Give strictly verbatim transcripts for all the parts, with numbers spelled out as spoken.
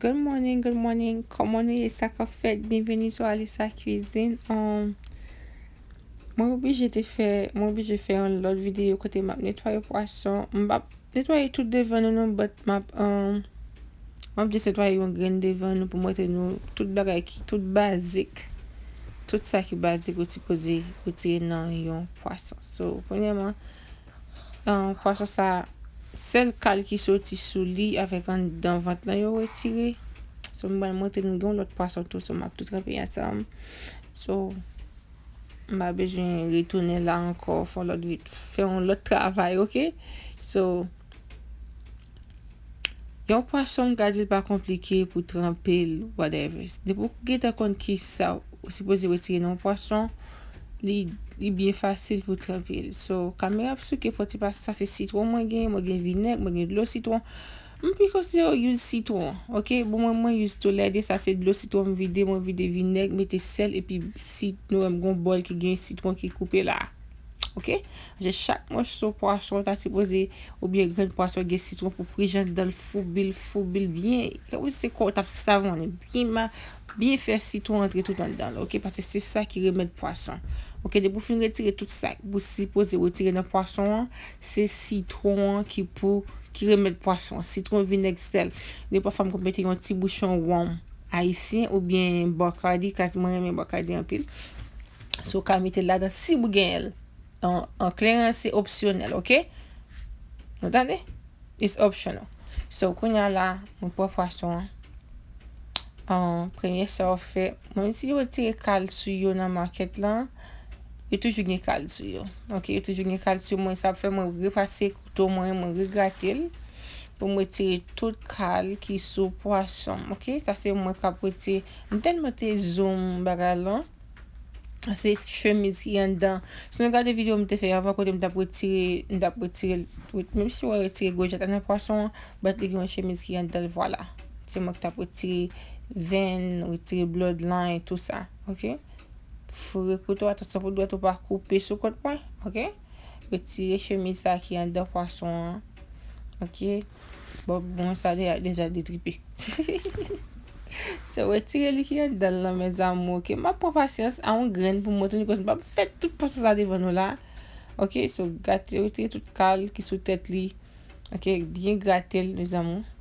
Good morning, good morning. Kòman nou ye? Sa k ap fèt? Byenveni sou Alisa Cuisine. Um, mwen oblije te fè, mwen oblije fè yon lòt videyo kote m ap netwaye pwason. M p ap netwaye tout devan nou non, but m ap, um, m ap just netwaye yon grenn devan nou pou montre nou tout bagay ki, tout bazik. Tout sa ki bazik ou sipoze retire nan yon pwason. So, premyèman, um, pwason sa, sèl kal ki soti sou li avèk anndan vant lan yo retire. So, m pral montre nou gen yon lòt pwason tou, so m ap tou tranpe ansanm. So, m pa bezwen retounen la ankò, fè yon lòt vid-, fè yon lòt travay, oke? So, yon pwason, m ka di l pa konplike pou tranpe l, whatever. Depi w gentan konn ki sa ou sipoze retire nan yon pwason, li, li byen fasil pou tranpe l. So, kamera ap souke pou ti pase, sa se sitwon mwen gen, mwen gen vinèg, mwen gen dlo sitwon. M pi konsidere w use sitwon, oke? Bon, mwen, mwen use toulède, sa se dlo sitwon m vide, mwen vide vinèg, mete sèl, epi si nou wè m gon bòl ki gen sitwon ki koupe la. Oke? Je chak mòso pwason ta sipoze, oubyen grenn pwason gen sitwon pou prije anndan l, foubi l, foubi l byen. Kòmsi se kò w t ap savonnen byen ma-, byen fè sitwon antre tout anndan l, oke? Paske se sa ki remèd pwason. Oke, depi w fin retire tout sa ou sipoze retire nan pwason an, se sitwon an ki pou, ki remèd pwason an. Sitwon, vinèg, sèl. Gen pafwa m konn mete yon ti bouchon wonm ayisyen oubyen Bacardi, kaz mwen renmen Bacardi anpil. So, w ka mete l ladan si w genyen l. An, an kleren, se opsyonèl, oke? Nou tande? It's optional. So, kounye a la, mwen pran pwason an. An, premye sa w fè, menm si yo retire kal sou yo nan makèt lan, yo toujou gen kal sou yo. Oke, yo toujou gen kal sou yo. Mwen, sa fè mwen repase kouto mwen, mwen regrate l pou mwen retire tout kal ki sou pwason m, oke? Sa se mwen k ap retire. M tèlman te zoom bagay lan. Se chemiz ki anndan. Si nou gade videyo m te fè anvan kote m t ap retire, m t ap retire, menm si w retire gwo jèt la nan pwason an, but li gen yon chemiz ki anndan l, vwala. Se mwen ki t ap retire venn, retire bloodline, tou sa, oke? Foure kouto, atansyon pou dwèt ou pa koupe sou kont mwen, oke? Retire chemiz sa ki anndan pwason an, oke? Bon, bon, sa deja, deja detripe. So, retire li ki anndan l lan, mes amours, oke? M ap pran pasyans a yon grenn pou m montre nou, cause m p ap fè tout pwason sa devan nou la. Oke, so, gate, retire tout kal ki sou tèt li. Oke, byen grate l, mes amours.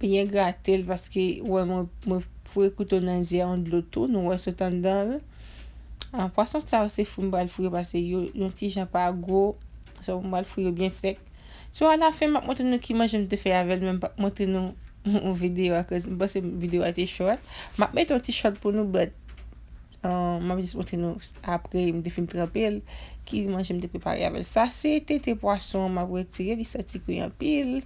Byen grate l, paske, wè, mwen, mwen foure kouto nan je a, yon dlo tou, nou wè sot anndan l. Ah, pwason sa yo, se foure m pral foure, paske yo, yon ti jan pa gwo. So, m pral foure yo byen sèk. So, alafen, m ap montre nou ki manje m te fè avè l, men m p ap montre nou yon videyo a, cause m panse videyo a te short. M ap mete yon ti short pou nou, but, uh, m ap jis montre nou apre m te fin tranpe l, ki manje m te prepare avè l. Sa se tete pwason m ap retire, li santi kri anpil.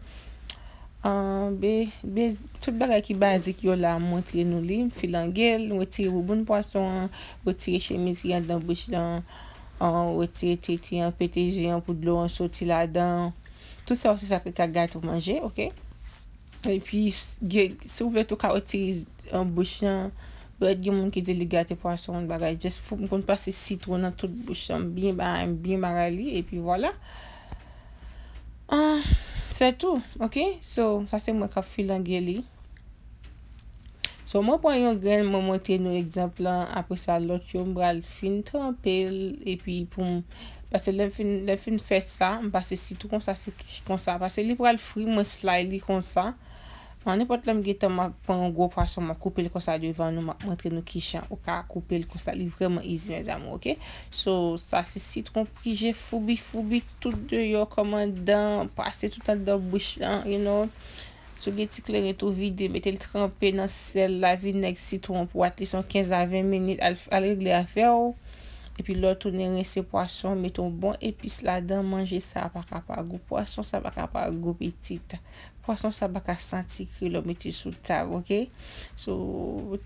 Uh, be, be, tout bagay ki bazik yo la, m montre nou li, m filange l, m retire bouboun pwason an, retire chemiz ki anndan bouch lan, uh, retire tete an, pete je an pou dlo an soti ladan. Tout sa yo, se sa ki ka gate w manje, oke? Epi, s-, gen, si w vle tou, w ka retire, um, bouch lan. Peut-être gen moun ki di li gate pwason, bagay. Just fout, m konn pase sitwon nan tout bouch lan. Byen ba-, byen bagay li, epi vwala. Ah, se tou, oke? So, sa se mwen k ap filange li. So, mwen pran yon grenn, mwen montre nou egzanp lan. Apre sa, lòt yo, m pral fin tranpe l, epi pou m, paske lè m fin, lè m fin fè sa, m pase sitwon, sa se konsa. Paske li pral fri, mwen slay li konsa. An, nenpòt lè m gentan, m ap pran yon gwo pwason, m ap koupe l konsa devan nou, m ap montre nou kijan ou ka koupe l konsa. Li vrèman easy, mes amours, oke? So, sa se sitwon prije, foubi, foubi, tout deyò, kòm anndan, pase tout anndan bouch lan, you know. Si w gen ti kleren tou, vide, mete l tranpe nan sèl la, vinèg, sitwon pou at least yon kenz a ven minit, al, al regle afè w. Epi lè w tounen rense pwason, mete yon bon epis ladan, manje sa pa ka pa gou. Pwason sa pa ka pa gou, pitit. Pwason sa pa ka santi kri lè w mete sou tab, oke? So,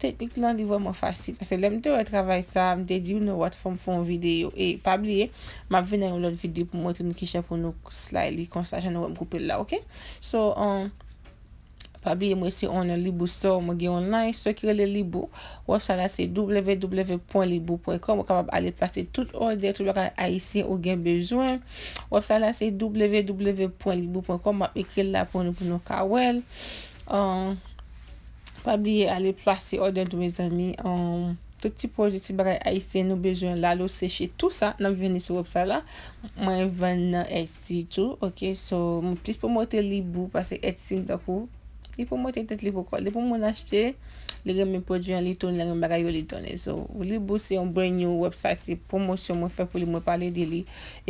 teknik lan, li vrèman fasil. Paske lè m te wè travay sa, m te di, you know what, fò m fè yon videyo. E pa bliye, m ap vin nan yon lòt videyo pou montre nou kijan pou nou slay li konsa, jan nou wè m koupe l la, oke? So, um, pa bliye, mwen se owner Libou Store, mwen gen online store ki rele Libou. Website la se w w w pwen libou pwen kòm. Ou kapab ale plase tout òdè, tout bagay ayisyen ou gen bezwen. Website la se w w w pwen libou pwen kòm. M ap ekri l la pou nou, pou nou ka wè l. An, Pa bliye ale plase òdè nou, mezanmi. Um, tout ti pwodui, ti bagay ayisyen nou bezwen, lalo, seche, tou sa, n ap vini sou website la. Mwen vann nan Etsy tou, ok? So, mwen plis pwomote Libou pase Etsy, m tankou li pwomote tèt li pou kò l. Depi moun achte, li renmen pwodui an, li tounen, li renmen bagay yo, li tounen. So, Libou se yon brand new website, se pwomosyon mwen fè pou li, mwen pale de li.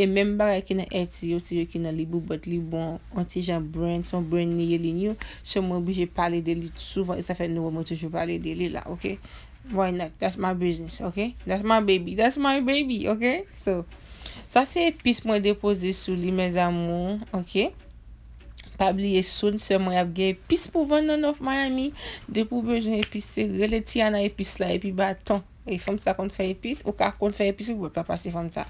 E menm bagay ki nan Etsy yo, se yo ki nan Libou, but Libou an, an ti jan brand, se yon brand li ye, li new. So, mwen oblije pale de li souvan, e sa fè nou wè mwen toujou pale de li la, ok? Why not? That's my business, ok? That's my baby. That's my baby, ok? So, sa se epis mwen depoze sou li, mes amours, ok? Pa bliye, soon, sè mwen ap gen epis pou vann nan North Miami. Depi w bezwen epis, se rele Tiana epis la, epi baton. E fanm sa konn fè epis, ou ka konn fè epis, ou pa pase fanm sa.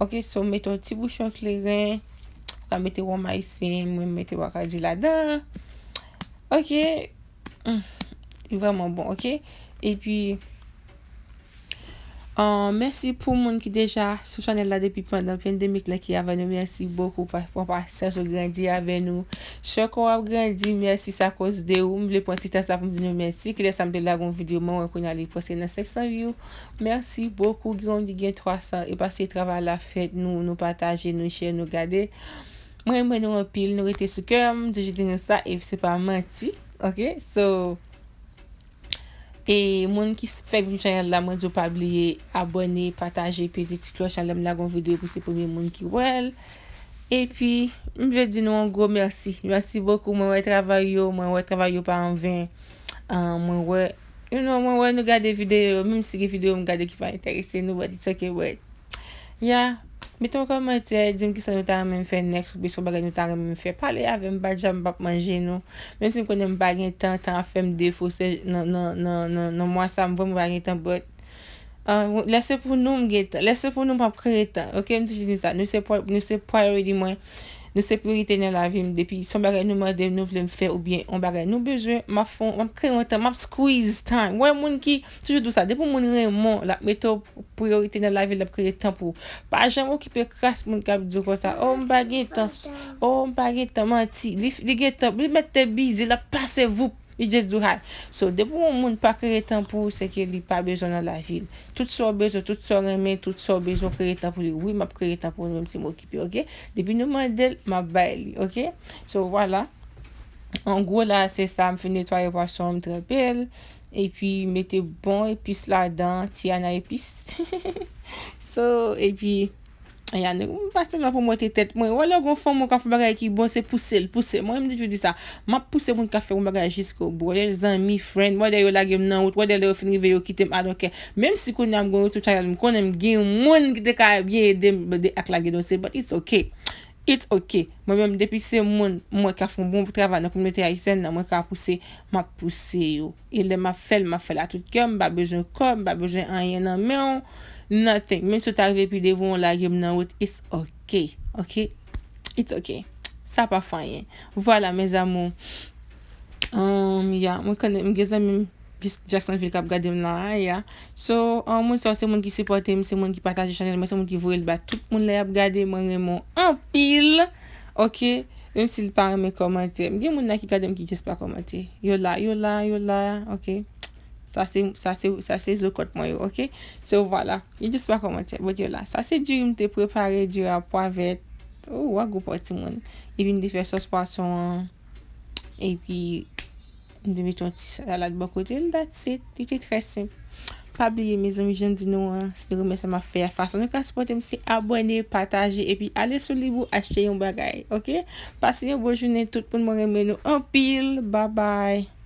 Ok, so mete yon ti bouchon kleren, ou ka mete wonm ayisyen, mwen mete Bacardi ladan. Ok, mm, li vrèman bon, ok. Epi, uh, mèsi pou moun ki deja sou chanèl la depi pandan pandemik la ki avè nou. Mèsi bokou pa- pou pasyans ou grandi avè nou. Chak w ap grandi, mèsi, sa koz de ou. M vle pran ti tan sa pou m di nou mèsi. Kilè sa m te lage yon videyo, mwen wè kounye a li prèske nan senk san view. Mèsi bokou. Gen yon ki gen twa san e pase, travay la fèt, nou, nou pataje, nou share, nou gade. Mwen renmen nou anpil, nou rete sou kè m, m toujou di nou sa, e se pa manti, ok? So, e moun ki s- fèk vin chanèl la, mwen di w pa bliye abòne, pataje, peze ti klòch la, lè m lage yon videyo pou se premye moun ki wè l. Epi, m vle di nou yon gwo mèsi. Mèsi bokou, mwen wè travay yo, mwen wè travay yo pa anven. Ah, mwen wè, you know, mwen wè nou gade videyo yo, menm si gen videyo m gade ki pa enterese nou, but it's ok, but yeah, mete yon kòmantè, di m kisa nou ta renmen m fè next, oubyen se yon bagay nou ta renmen m fè. Pale avè m, m pa janm p ap manje nou. Menm si m konnen m pa gen tan, tan ap fè m defo, se nan, nan, nan, nan, nan mwa sa, m vrèman pa gen tan, but, uh, lè se pou nou, m gen tan. Lè se pou nou, m p ap kreye tan. Ok, m toujou di sa. Nou se pri- nou se priority mwen. Nou se priyorite nan lavi m. Depi se yon bagay nou mande m, nou vle m fè, oubyen yon bagay nou bezwen, m ap fè, m ap kreye yon tan, m ap squeeze time. Wè, moun ki toujou di w sa, depi yon moun renmen w, l ap mete w priyorite nan lavi l, l ap kreye tan pou ou. Pa janm okipe kras moun k ap di w konsa, "Oh, m pa gen tan. Oh, m pa gen tan." Manti. Li, li gen tan. Li mèt te bizi, l ap pase voup. Li just do hi. So, depi yon moun pa kreye tan pou ou, se ke li pa bezwen nan lavi l. Tout sa w bezwen, tout sa w renmen, tout sa w bezwen, kreye tan pou li. Wi, m ap kreye tan pou nou, menm si m okipe, ok? Depi nou mande l, m ap bay li, ok? So, vwala. An gwo la, se sa, m fin netwaye pwason an, m tranpe l. Epi, mete bon epis ladan, Tiana epis. So, epi, ya, nou, m pa sèlman pwomote tèt mwen. Wè lè gon fanm ou ka fè bagay ki bon, se pouse l, pouse l. Mwen, m toujou di sa. M ap pouse moun k ap fè yon bagay jiskobou. Whether zanmi, friend, whether yo lage m nan wout, whether lè yo fin rive, yo kite m, I don't care. Menm si kounye a m gon YouTube channel, m konnen m gen moun ki te ka byen ede m de ak lage dosye, but it's ok. It's ok. Mwen menm, depi se moun, mwen ka fè yon bon travay nan kominote ayisyèn nan, mwen ka pouse, m ap pouse yo. E lè m ap fè l, m ap fè l a tout kè m, m pa bezwen kòb, m pa bezwen anyen nan men w, nothing. Menm si w ta rive pi devan w, lage m nan wout, it's ok, ok? It's ok. Sa pa fè anyen. Vwala, mes amours. Um, ya, mwen konnen, m gen zanmi m Jacksonville k ap gade m la a, ya. So, um, moun sa yo se moun ki sipòte m, se moun ki pataje chanèl mwen, se moun ki voye l ba tout moun lè y ap gade, mwen renmen w anpil. Ok? Menm si l pa renmen kòmantè. M gen moun la ki gade m ki just pa kòmante. Yo la, yo la, yo la, ok? Sa se, sa se, sa se zo kòt mwen yo, ok? So, vwala. Yo just pa kòmante, but yo la. Sa se diri m te prepare, diri a pwa vèt. Oh, wa gwo pò timoun. Epi m te fè sòs pwason an. Epi, m te mete yon ti salad bò kote l, that's it. Li te trè senp. Pa bliye, mezanmi, jan m di nou an, si nou renmen sa m ap fè a, fason nou ka sipòte m, se abòne, pataje, epi ale sou Libou, achte yon bagay, ok? Pase yon bon jounen, tout moun, mwen renmen nou anpil. Bye bye.